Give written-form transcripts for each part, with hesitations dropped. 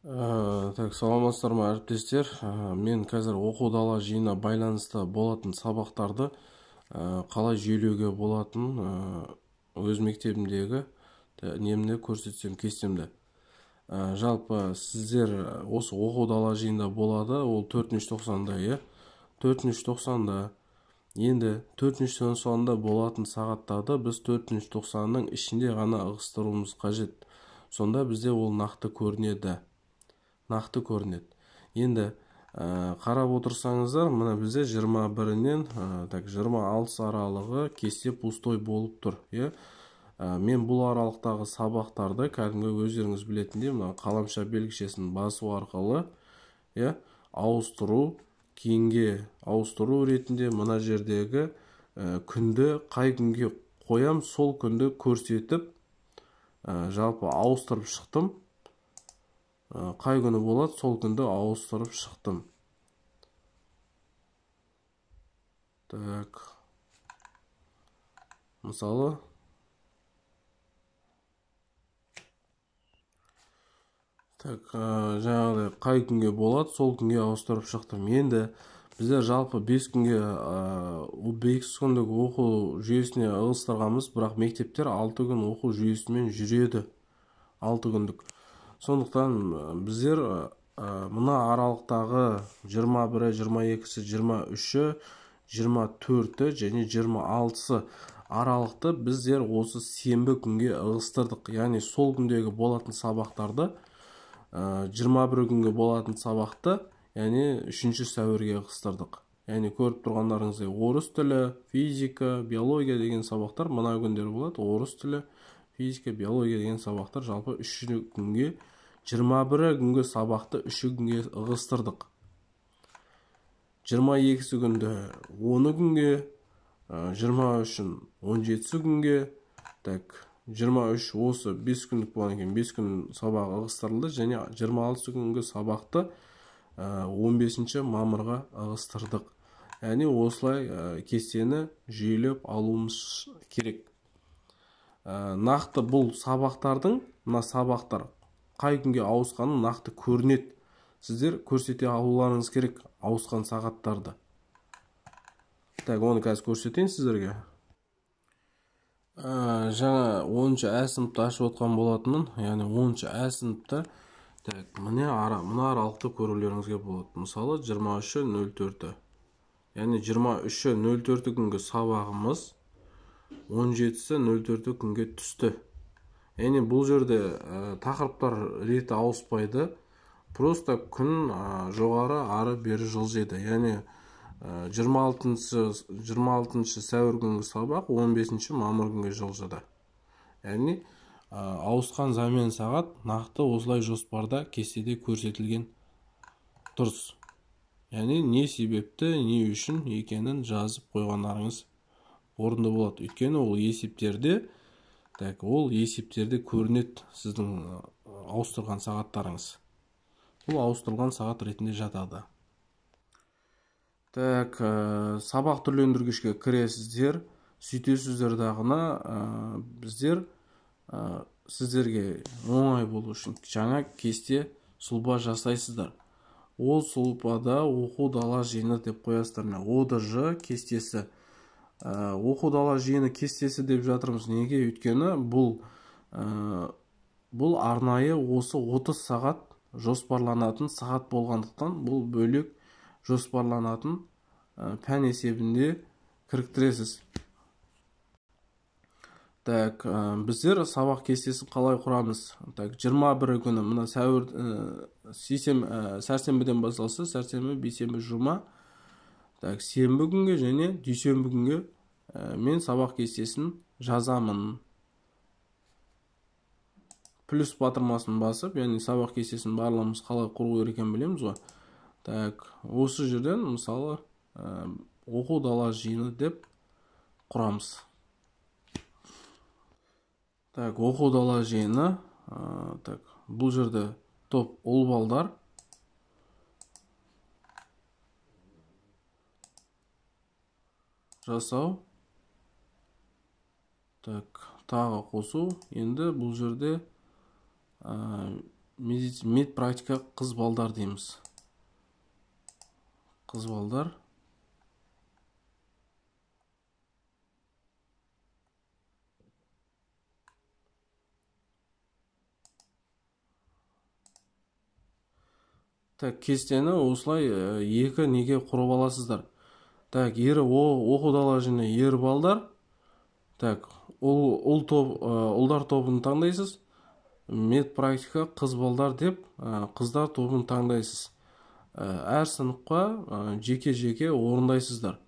Так, саламатсыздар ма, әріптестер? Мен қазір оқу дала жиынына байланысты болатын сабақтарды қалай жүйелеуге болатын өз мектебімдегі немді көрсетсем, кестемді. Жалпы сіздер осы оқу дала жиынында болады, ол төртінші тоқсанда, иә? Төртінші тоқсанда. Енді төртінші тоқсанда болатын сағаттарды біз төртінші тоқсанның ішінде ғана ығыстыруымыз қажет. Сонда бізде ол нақты көрінеді. Нақты көрінеді. Енді қарап отырсаңыздар, мына бізде жиырма бірінен, так, жиырма алтысы аралығы кесте пустой болып тұр, иә? Мен бұл аралықтағы сабақтарды кәдімгі өздеріңіз білетіндей мына қаламша белгішесін басу арқылы, иә, ауыстыру, кейінге ауыстыру ретінде мына жердегі күнді қай күнге қоям, сол күнді көрсетіп, жалпы ауыстырып шықтым. Қай күні болады, сол күнді ауыстырып шықтым. Так. Мысалы, так, жаңағыдай қай күнге болады, сол күнге ауыстырып шықтым. Енді біздер жалпы 5 күнге, 5 күндік оқу жүйесіне ығыстырғанбыз, бірақ мектептер 6 күн оқу жүйесімен жүреді. 6 күндік. Сондықтан біздер мына аралықтағы жиырма бірі, жиырма екісі, жиырма үші, жиырма төрті және жиырма алтысы аралықты біздер осы сенбі күнге ығыстырдық. Яғни сол күндегі болатын сабақтарды, жиырма бір күнге болатын сабақты, яғни үшінші сәуірге ығыстырдық. Яғни көріп тұрғандарыңыздай орыс тілі, физика, биология деген сабақтар мына күндері болады. Орыс тілі, физика, биология деген сабақтар жалпы үшінші күнге, жиырма бірі күнгі сабақты үші күнге ығыстырдық. Жиырма екісі күнді оны күнге, жиырма үшін он жетісі күнге, так, жиырма үш осы 5 күндік болған екен, 5 күн сабағы ығыстырылды және жиырма алтысы күнгі сабақты, он бесінші мамырға ығыстырдық. Яғни осылай, кестені жүйелеп алуымыз керек. Нақты бұл сабақтардың, мына сабақтар қай күнге ауысқаны нақты көрінеді. Сіздер көрсете алуларыңыз керек ауысқан сағаттарды. Так, оны қазір көрсетейін сіздерге. Жаңа оныншы ә сыныпты ашып отқан болатынмын. Яғни оныншы ә сыныпта, так, міне мына аралықты көрулеріңізге болады. Мысалы, жиырма үші нөл төрті. Яғни жиырма үші нөл төрті күнгі сабағымыз он жетісі нөл төрті күнге түсті. Яғни бұл жерде, тақырыптар реті ауыспайды. Просто күн, жоғары ары бері жылжиды. Яғни, жиырма алтыншы сәуір күнгі сабақ он бесінші мамыр күнге жылжыды. Яғни, ауысқан замен сағат нақты осылай жоспарда кестеде көрсетілген дұрыс. Яғни не себепті, не үшін екенін жазып қойғандарыңыз орынды болады. Өйткені ол есептерде, так, ол есептерде көрінеді сіздің ауыстырған сағаттарыңыз. Бұл ауыстырылған сағат ретінде жатады. Так, сабақ түрлендіргішке кіресіздер, сөйтесіздер дағыны, біздер, сіздерге оңай болу үшін жаңа кесте сұлба жасайсыздар. Ол сұлбада оқу дала жиыны деп қоясыздар. Міне, ОДЖ кестесі. Оқу дала жиыны кестесі деп жатырмыз. Неге? Өйткені бұл арнайы осы 30 сағат жоспарланатын сағат болғандықтан бұл бөлек жоспарланатын, пән есебінде кіріктіресіз. Так, біздер сабақ кестесін қалай құрамыз? Так, жиырма бірі күні мына сәуір, сәрсенбіден басталса, сәрсенбі, бейсенбі, жұма. Так, сенбі күнге және дүйсенбі күнге, мен сабақ кестесін жазамын. Плюс батырмасын басып, яғни сабақ кестесін барлығымыз қалай құру керек екенін білеміз ғой. Так, осы жерден мысалы, оқу дала жиыны деп құрамыз. Так, оқу дала жиыны, так, бұл жерде топ ұл балдар. Жасау. Так, тағы қосу. Енді бұл жерде, Медпрактика қыз балдар дейміз. Қыз балдар. Так, кестені осылай екі неге құрып аласыздар. Так, оқу дала жиыны ер балдар. Так, ұлдар тобын таңдайсыз. Медпрактика қыз балдар деп қыздар тобын таңдайсыз. Әр сыныпқа жеке-жеке орындайсыздар.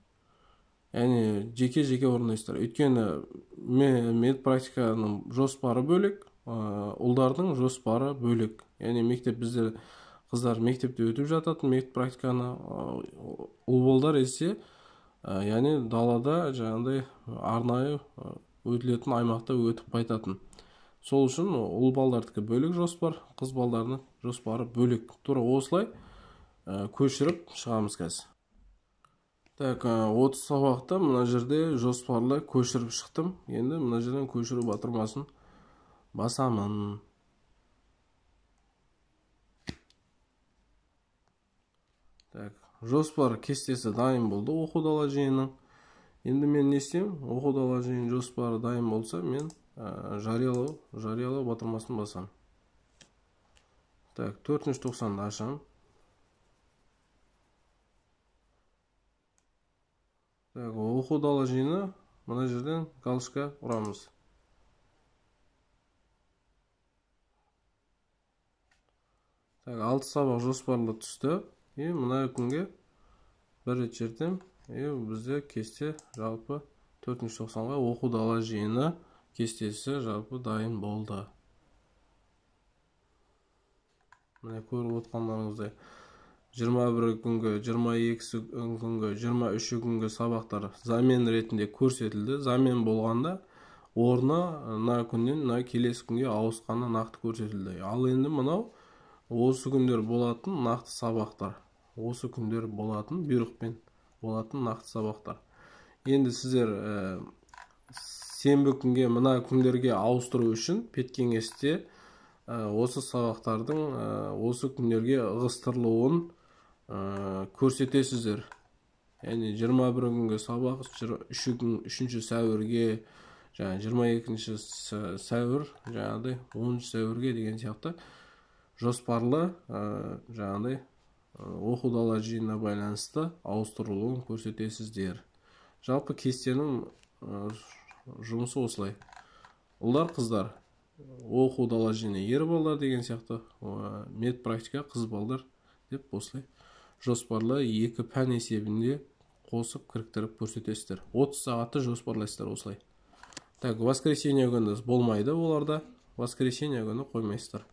Яғни жеке-жеке орындайсыздар. Өйткені медпрактиканың жоспары бөлек, ұлдардың жоспары бөлек. Яғни мектеп бізде қыздар мектепте өтіп жататын медпрактиканы, ұл балдар есе, яғни далада жаңағыдай арнайы өтілетін аймақта өтіп қайтатын. Сол үшін ұл балдардікі бөлек жоспар, қыз балдардың жоспары бөлек. Тура осылай көшіріп шығамыз қазір. Так, 30 сабақты мына жерде жоспарлы көшіріп шықтым. Енді мына жерден көшіру батырмасын басамын. Так, жоспар кестесі дайын болды оқу дала жиынының. Енді мен не істеймін? Оқу дала жиын жоспары дайын болса, мен жариялау батырмасын басамын. Так, 4-ші тоқсанды ашамын. Так, оқу дала жиыны мына жерден галочка ұрамыз. Так, 6 сабақ жоспарлы түсті. И мына күнге бір рет жертем, и бізде кесте жалпы 4-ші тоқсанға оқу дала жиыны кестесі жалпы дайын болды. Міне көріп отқандарыңыздай 21 күнгі, 22 күнгі, 23 күнгі сабақтар замен ретінде көрсетілді. Замен болғанда орны мына күннен мына келесі күнге ауысқаны нақты көрсетілді. Ал енді мынау осы күндер болатын нақты сабақтар. Осы күндер болатын бұйрықпен болатын нақты сабақтар. Енді сіздер сенбі күнге мына күндерге ауыстыру үшін педкеңесте осы сабақтардың осы күндерге ығыстырылуын көрсетесіздер. Яғни 21 күнгі сабақ 3 сәуірге, жаңа 22 сәуір, жаңағыдай 10 сәуірге деген сияқты жоспарлы жаңағыдай оқу дала жиынына байланысты ауыстырылуын көрсетесіздер. Жалпы кестенің жұмысы осылай. Ұлдар, қыздар, оқу дала жиыны ер балдар деген сияқты, медпрактика қыз балдар деп осылай жоспарлы екі пән есебінде қосып кіріктіріп көрсетесіздер. 30 сағатты жоспарлайсыздар осылай. Так, воскресенье күні болмайды оларда. Воскресенье күні қоймайсыздар.